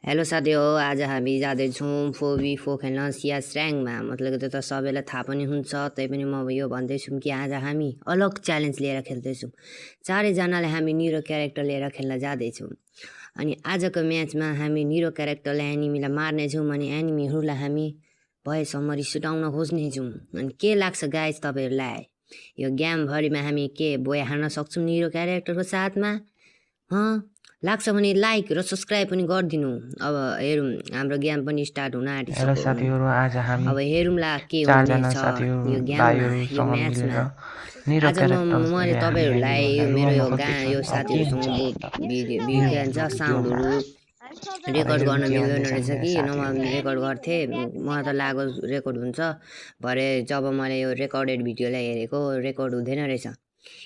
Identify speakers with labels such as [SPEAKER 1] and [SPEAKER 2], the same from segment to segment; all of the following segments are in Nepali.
[SPEAKER 1] हेलो साथी हो आज हामी जाँदैछौँ 4v4 खेल्न सिएस र्याङ्कमा मतलब त्यो त सबैलाई थाहा पनि हुन्छ तै पनि म यो भन्दैछौँ कि आज हामी अलग च्यालेन्ज लिएर खेल्दैछौँ चारैजनाले हामी निरो क्यारेक्टर लिएर खेल्न जाँदैछौँ अनि आजको म्याचमा हामी निरो क्यारेक्टरले एनिमीलाई मार्नेछौँ अनि एनिमीहरूलाई हामी भएसम्म रिसुटाउन खोज्नेछौँ अनि के लाग्छ गाइज तपाईँहरूलाई यो गेमभरिमा हामी के बोय हार्न सक्छौँ निरो क्यारेक्टरको साथमा लाग्छ भने लाइक र सब्सक्राइब पनि गरिदिनु अब हेरौँ हाम्रो गेम पनि स्टार्ट हुन
[SPEAKER 2] हेलो
[SPEAKER 1] आँटिसक्यो
[SPEAKER 2] साथीहरु आज हामी
[SPEAKER 1] अब हेरौँला के
[SPEAKER 2] चारजना
[SPEAKER 1] हुनेछ
[SPEAKER 2] साथीहरु
[SPEAKER 1] यो गेममा यो
[SPEAKER 2] भाइहरुसँग
[SPEAKER 1] म्याचमा
[SPEAKER 2] मिलेर निरो
[SPEAKER 1] आज
[SPEAKER 2] क्यारेक्टर्स
[SPEAKER 1] मैले
[SPEAKER 2] ले हामी
[SPEAKER 1] तपाईँहरूलाई
[SPEAKER 2] एनिमीहरुलाई
[SPEAKER 1] मेरो
[SPEAKER 2] रुवाउन
[SPEAKER 1] यो
[SPEAKER 2] खोज्दैछौँ।
[SPEAKER 1] यो
[SPEAKER 2] अब के हुन्छ
[SPEAKER 1] साथीहरूसँग
[SPEAKER 2] निरो
[SPEAKER 1] के भन्छ
[SPEAKER 2] भिडियोमा
[SPEAKER 1] साउन्डहरू
[SPEAKER 2] अब
[SPEAKER 1] रेकर्ड
[SPEAKER 2] हेरौँ
[SPEAKER 1] गर्न
[SPEAKER 2] के
[SPEAKER 1] मिल्दैन
[SPEAKER 2] हुनेछ
[SPEAKER 1] रहेछ
[SPEAKER 2] मेरो
[SPEAKER 1] कि नभए
[SPEAKER 2] साथीहरुले।
[SPEAKER 1] रेकर्ड गर्थेँ मलाई त लाग्यो रेकर्ड हुन्छ भरे जब मैले यो रेकर्डेड भिडियोलाई हेरेको रेकर्ड हुँदैन रहेछ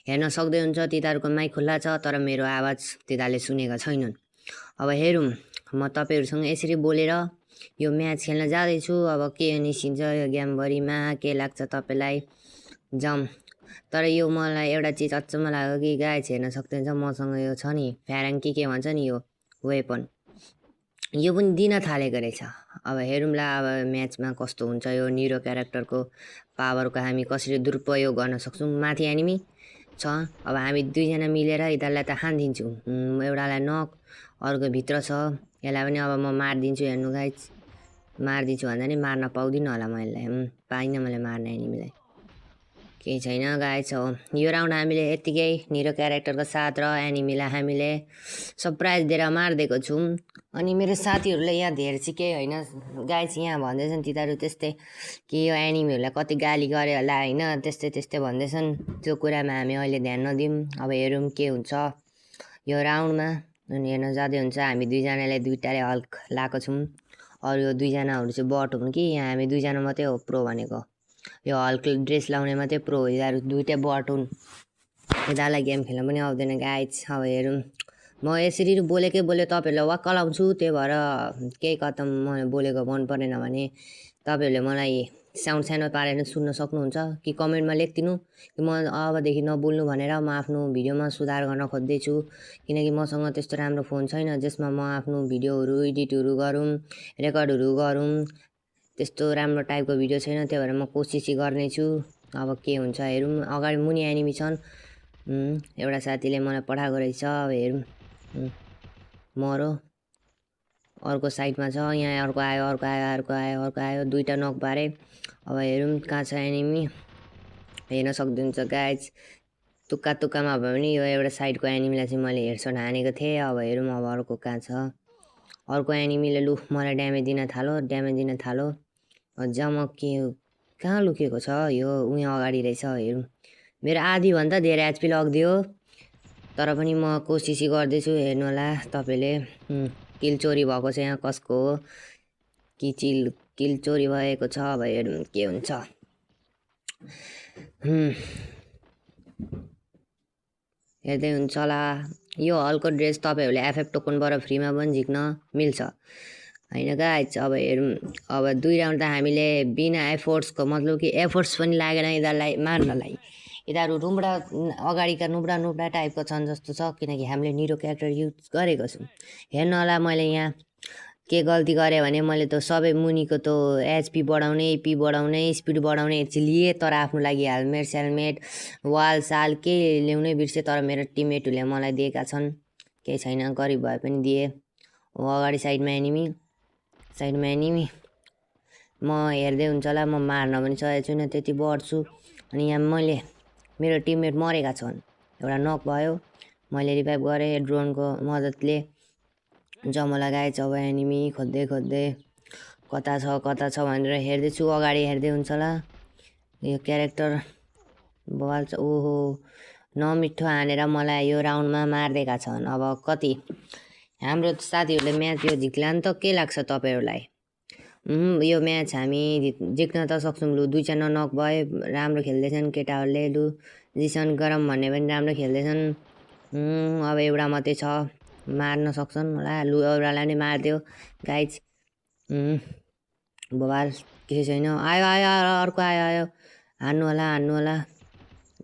[SPEAKER 1] हेर्न सक्दै हुन्छ तिनीहरूको माइक खुल्ला छ तर मेरो आवाज तिनीहरूले सुनेका छैनन् अब हेरौँ म तपाईँहरूसँग यसरी बोलेर यो म्याच खेल्न जाँदैछु अब के निस्किन्छ यो गेमभरिमा के लाग्छ तपाईँलाई जाउँ तर यो मलाई एउटा चिज अचम्म लाग्यो कि गाइज हेर्न सक्नुहुन्छ मसँग यो छ नि फ्याराङ के भन्छ नि यो वेपन यो पनि दिन थालेको रहेछ अब हेरौँला अब म्याचमा कस्तो हुन्छ यो निरो क्यारेक्टरको पावरको हामी कसरी दुरुपयोग गर्न सक्छौँ माथि एनिमी छ अब हामी दुईजना मिलेर यिनीहरूलाई त हानिदिन्छौँ एउटालाई नक अर्को भित्र छ यसलाई पनि अब म मारिदिन्छु हेर्नु गाइज मारिदिन्छु भन्दा नि मार्न पाउँदिनँ होला मैले पाइनँ मैले मार्न एनिमीलाई केही छैन गाइज हो यो राउन्ड हामीले यत्तिकै निरो क्यारेक्टरको साथ र एनिमीलाई हामीले सरप्राइज दिएर मारिदिएको छौँ अनि मेरो साथीहरूले यहाँ धेरै चाहिँ केही होइन गाइज यहाँ भन्दैछन् तिनीहरू त्यस्तै कि यो एनिमीहरूलाई कति गाली गऱ्यो होला होइन त्यस्तै भन्दैछन् त्यो कुरामा हामी अहिले ध्यान नदिउँ अब हेरौँ के हुन्छ यो राउन्डमा अनि हेर्न जाँदै हुन्छ हामी दुईजनाले दुइटाले हल्क लाएको छौँ अरू यो दुईजनाहरू चाहिँ बट हुन् कि यहाँ हामी दुईजना मात्रै हो प्रो भनेको यो हल्क ड्रेस लाउने मात्रै प्रो हो यिनीहरू दुइटै बट हुन् यिनीहरूलाई गेम खेल्न पनि आउँदैन गाइज अब हेरौँ म यसरी बोलेकै तपाईँहरूलाई वाक्क लाउँछु त्यही भएर केही कता म बोलेको मन परेन भने तपाईँहरूले मलाई साउन्ड सानो पारेर सुन्न सक्नुहुन्छ कि कमेन्टमा लेखिदिनु कि म अबदेखि नबोल्नु भनेर म आफ्नो भिडियोमा सुधार गर्न खोज्दैछु किनकि मसँग त्यस्तो राम्रो फोन छैन जसमा म आफ्नो भिडियोहरू एडिटहरू गरौँ रेकर्डहरू गरौँ त्यस्तो राम्रो टाइपको भिडियो छैन त्यही भएर म कोसिस गर्नेछु अब के हुन्छ हेरौँ अगाडि मुनि एनिमी छन् एउटा साथीले मलाई पठाएको रहेछ अब हेरौँ मरो अर्को साइडमा छ यहाँ अर्को आयो दुईटा नक पारे अब हेरौँ कहाँ छ एनिमी हेर्न सक्नुहुन्छ गाइज तुक्कामा भयो भने यो एउटा साइडको एनिमीलाई चाहिँ मैले हेडसट हानेको थिएँ अब हेरौँ अब अर्को कहाँ छ अर्को एनिमीले लु मलाई ड्यामेज दिन थालो जम्मा के कहाँ लुकेको छ यो उहाँ अगाडि रहेछ हेरौँ मेरो आधीभन्दा धेरै एचपी लगिदियो तर पनि म कोसिस गर्दैछु हेर्नु होला तपाईँले किल चोरी भएको छ यहाँ कसको हो कि किल चोरी भएको छ अब हेरौँ के हुन्छ हेर्दै हुन्छ होला यो हलको ड्रेस तपाईँहरूले एफएफ टोकनबाट फ्रीमा पनि झिक्न मिल्छ होइन गाइज अब हेरौँ अब दुई राउन्ड त हामीले बिना एफोर्ट्सको मतलब कि एफोर्ट्स पनि लागेन यिनीहरूलाई मार्नलाई यिनीहरू अगाडिका नुब्रा टाइपको छन् जस्तो छ किनकि हामीले निरो क्यारेक्टर युज गरेको छौँ हेर्नु होला मैले यहाँ के गल्ती गरेँ भने मैले त सबै मुनिको त एचपी बढाउने एपी बढाउने स्पिड बढाउने चाहिँ लिएँ तर आफ्नो लागि हेलमेट वाल साल के ल्याउनै बिर्सेँ तर मेरो टिममेटहरूले मलाई दिएका छन् केही छैन गरिब भए पनि दिए अगाडि साइडमा एनिमी म हेर्दै हुन्छ होला म मार्न पनि सकेको छुइनँ त्यति बढ्छु अनि यहाँ मेरो टिममेट मरेका छन् एउटा नक भयो मैले रिभाइभ गरेँ ड्रोनको मद्दतले जम्मा लगाएँ अब एनिमी खोज्दै कता छ भनेर हेर्दैछु अगाडि हेर्दै हुन्छ होला यो क्यारेक्टर बवाल छ ओहो नमिठो हानेर मलाई यो राउन्डमा मारिदिएका छन् अब कति हाम्रो साथीहरूले म्याच यो जित्ला नि त के लाग्छ तपाईँहरूलाई यो म्याच हामी जित्न त सक्छौँ लु दुईजना नक भए राम्रो खेल्दैछन् केटाहरूले लु जिसन गरम भन्ने पनि राम्रो खेल्दैछन् अब एउटा मात्रै छ मार्न सक्छन् होला लु एउटालाई नै मारिदियो गाइज बवाल केही छैन आयो अर्को आयो हान्नु होला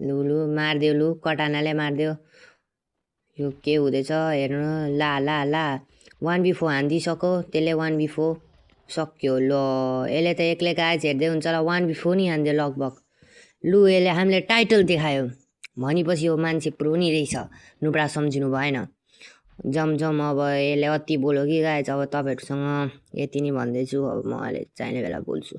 [SPEAKER 1] लु मारिदियो लु कटानाले मारिदियो यो के हुँदैछ हेर्नु ला 1v4 हानिदिइसक्यो त्यसले 1v4 सक्यो ल यसले त एक्लै गाइज हेर्दै हुन्छ ल 1v4 नि हान्दियो लगभग लु यसले हामीले टाइटल देखायो भनेपछि यो मान्छे प्रो नि रहेछ नुब्रा सम्झिनु भएन जमजम अब यसले अति बोल्यो कि गाइज अब तपाईँहरूसँग यति नै भन्दैछु अब म अहिले चाहिने बेला बोल्छु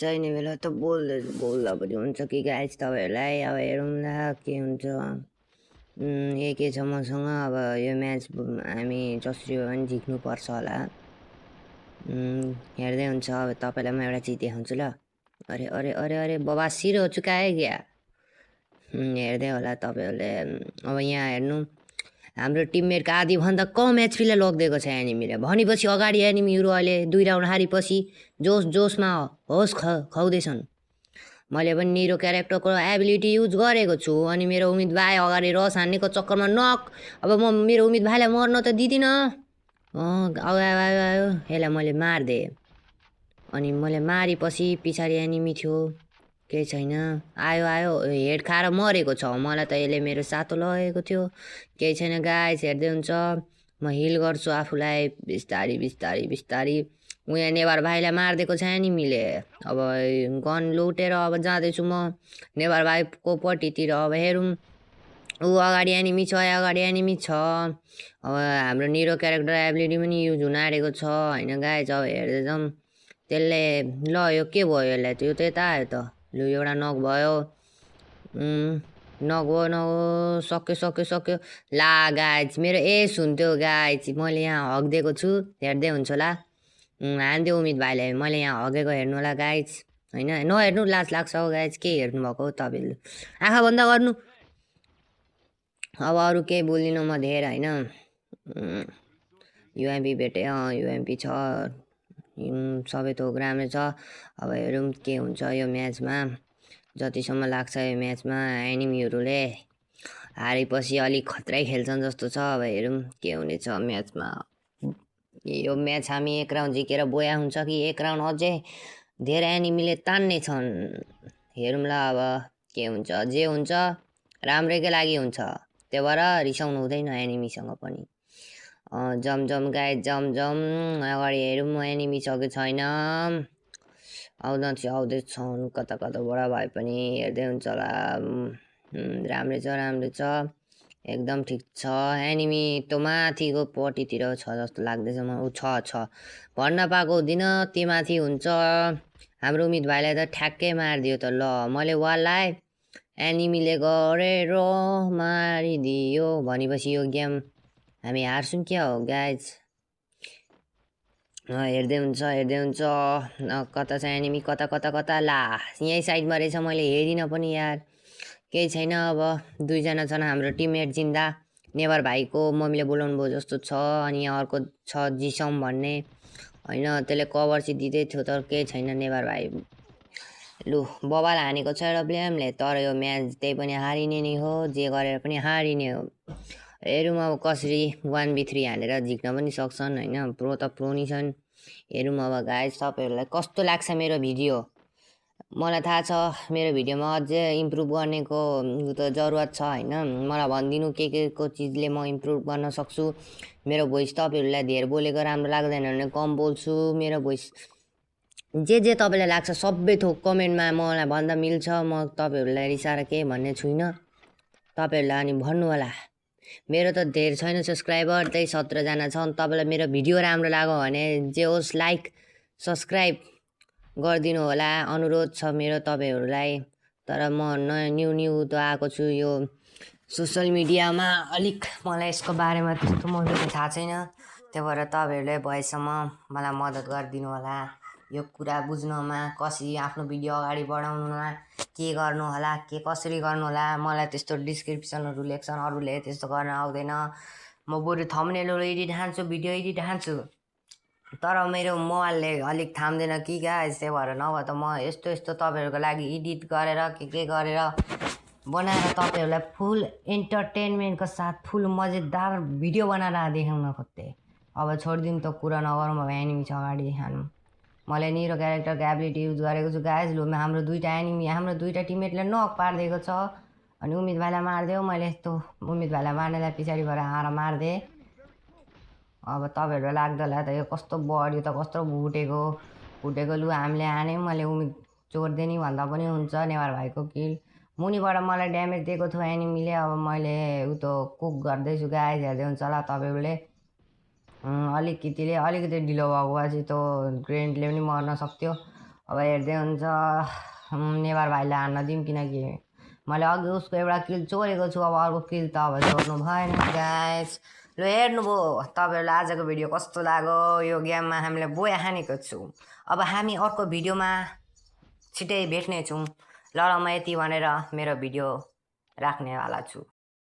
[SPEAKER 1] चाहिने बेला त बोल्दा पनि हुन्छ कि गाइज तपाईँहरूलाई अब हेरौँला के हुन्छ के छ मसँग अब यो म्याच हामी जसरी भए पनि जित्नुपर्छ होला हेर्दै हुन्छ अब तपाईँलाई म एउटा चिज देखाउँछु ल अरे अरे अरे अरे बबासिर हो चुकायो क्या हेर्दै होला तपाईँहरूले अब यहाँ हेर्नु हाम्रो टिममेटको आधीभन्दा कम एचपीलाई लगिदिएको छ एनिमीले भनेपछि अगाडि एनिमीहरू अहिले 2 राउन्ड हारेपछि जोसमा होस खुवाउँदैछन् मैले पनि निरो क्यारेक्टरको एबिलिटी युज गरेको छु अनि मेरो उम्मिद भाइ अगाडि रस हान्नेको चक्करमा नक अब म मेरो उम्मिद भाइलाई मर्न त दिदिनँ आयो यसलाई मैले मारिदिएँ अनि मैले मारेपछि पछाडि एनिमी थियो केही छैन आयो हेड खाएर मरेको छ मलाई त यसले मेरो सातो लगेको थियो केही छैन गाइस हेर्दै हुन्छ म हिल गर्छु आफूलाई बिस्तारी उहाँ नेवार भाइलाई मारिदिएको छ एनिमीले अब गन लुटेर अब जाँदैछु म नेवार भाइको पट्टितिर अब हेरौँ अगाडि एनिमी छ अब हाम्रो निरो क्यारेक्टर एबिलिटी पनि युज हुन आँटेको छ होइन गाइस अब हेर्दै जाउँ त्यसले ल यो के भयो यसलाई त्यो त्यता आयो त लु एउटा नक भयो सक्यो ला गाइज मेरो एस हुन्थ्यो गाइज मैले यहाँ हगिदिएको छु हेर्दै हुन्छ होला हान्दियो उम्मिद भाइले मैले यहाँ हगेको हेर्नु होला गाइज होइन नहेर्नु लाज लाग्छ हो गाइज के हेर्नुभएको हो तपाईँले आँखा बन्द गर्नु अब अरू केही बोल्दिनँ म धेरै होइन युएमपी भेटेँ युएमपी छ सबै थोक राम्रो छ अब हेरौँ के हुन्छ यो म्याचमा जतिसम्म लाग्छ यो म्याचमा एनिमीहरूले हारेपछि अलिक खत्रै खेल्छन् जस्तो छ अब हेरौँ के हुनेछ म्याचमा यो म्याच हामी 1 राउन्ड जिकेर बोया हुन्छ कि 1 राउन्ड अझै धेरै एनिमीले तान्ने छन् हेरौँला अब के हुन्छ जे हुन्छ राम्रैकै लागि हुन्छ त्यही भएर रिसाउनु हुँदैन एनिमीसँग पनि जमजम गाइज जमजम अगाडि हेरौँ एनिमी छ कि छैन आउँदैछन् कताबाट भए पनि हेर्दै हुन्छ होला राम्रै छ एकदम ठिक छ एनिमी त माथिको पट्टितिर छ जस्तो लाग्दैछ म छ भन्न पाएको हुँदिन त्यो माथि हुन्छ हाम्रो उम्मिद भाइलाई त ठ्याक्कै मारिदियो त ल मैले वाललाई एनिमीले गरेर मारिदियो भनेपछि यो गेम हामी हार्छौँ क्या हो गाइज हेर्दै हुन्छ कता छ एनिमी कता ला यहीँ साइडमा रहेछ मैले हेरिनँ पनि यार केही छैन अब 2 जना छन् हाम्रो टिममेट जिन्दा नेवार भाइको मम्मीले बोलाउनु भयो जस्तो छ अनि यहाँ अर्को छ जिसम भन्ने होइन त्यसले कभर चाहिँ दिँदै थियो तर केही छैन नेवार भाइ लु बबाल हानेको छ एउटा ब्लेमले तर यो म्याच त्यही पनि हारिने नै हो जे गरेर पनि हारिने हो हेरौँ अब कसरी 1v3 हानेर जित्न पनि सक्छन् होइन प्रो त प्रो नि छन् हेरौँ अब गाइज तपाईँहरूलाई कस्तो लाग्छ मेरो भिडियो मलाई थाहा छ मेरो भिडियोमा अझै इम्प्रुभ गर्नेको त जरुरत छ होइन मलाई भनिदिनु के को चिजले म इम्प्रुभ गर्न सक्छु मेरो भोइस तपाईँहरूलाई धेर बोलेको राम्रो लाग्दैन भने कम बोल्छु मेरो भोइस जे तपाईँलाई लाग्छ सबै थोक कमेन्टमा मलाई भन्दा मिल्छ म तपाईँहरूलाई रिसाएर केही भन्ने छुइनँ तपाईँहरूलाई अनि भन्नु होला मेरो त धेर छैन सब्सक्राइबर त्यही 17 जना छन् तपाईँलाई मेरो भिडियो राम्रो लाग्यो भने जे होस् लाइक सब्सक्राइब गरिदिनु होला अनुरोध छ मेरो तपाईँहरूलाई तर म न्यू त आएको छु यो सोसल मिडियामा अलिक मलाई यसको बारेमा त्यस्तो मलाई थाहा छैन त्यही भएर तपाईँहरूले भएसम्म मलाई मद्दत गरिदिनु होला यो कुरा बुझ्नमा कसरी आफ्नो भिडियो अगाडि बढाउनुमा के गर्नु होला के कसरी गर्नु होला मलाई त्यस्तो डिस्क्रिप्सनहरू लेख्छन् अरूले त्यस्तो गर्न आउँदैन म बरु थम्बनेलहरू एडिट हान्छु भिडियो एडिट हान्छु तर मेरो मोबाइलले अलिक थाम्दैन कि गाइस त्यही भएर नभए त म यस्तो तपाईँहरूको लागि एडिट गरेर के गरेर बनाएर तपाईँहरूलाई फुल इन्टरटेनमेन्टको साथ फुल मजेदार भिडियो बनाएर देखाउन खोज्थेँ अब छोडिदिउँ त कुरा नगरौँ अब एनिमी छ अगाडि हानौँ मैले निरो क्यारेक्टरको एबिलिटी युज गरेको छु गाइज लु हाम्रो 2टा एनिमी हाम्रो 2टा टिममेटले नक पारिदिएको छ अनि उम्मिद भाइलाई मारिदियो मैले यस्तो उम्मिद भाइलाई मार्नेलाई पछाडि भएर आएर मारिदिएँ अब तपाईँहरू लाग्दो होला त यो कस्तो बढ्यो त कस्तो फुटेको लु हामीले हान्यौँ मैले चोर्दै नि भन्दा पनि हुन्छ नेवार भाइको किल मुनिबाट मलाई ड्यामेज दिएको थियो एनिमीले अब मैले कुक गर्दैछु गाइस हेर्दै हुन्छ होला तपाईँहरूले अलिकति ढिलो भएको भए चाहिँ त्यो ग्रेन्डले पनि मर्न सक्थ्यो अब हेर्दै हुन्छ नेवार भाइलाई हान्न दिउँ किनकि मैले अघि उसको एउटा किल चोरेको छु अब अर्को किल त अब चोर्नु भएन गाइस ल हेर्नुभयो तपाईँहरूलाई आजको भिडियो कस्तो लाग्यो यो गेममा हामीले बोया हानेको छौँ अब हामी अर्को भिडियोमा छिटै भेट्नेछौँ ल म यति भनेर मेरो भिडियो राख्नेवाला छु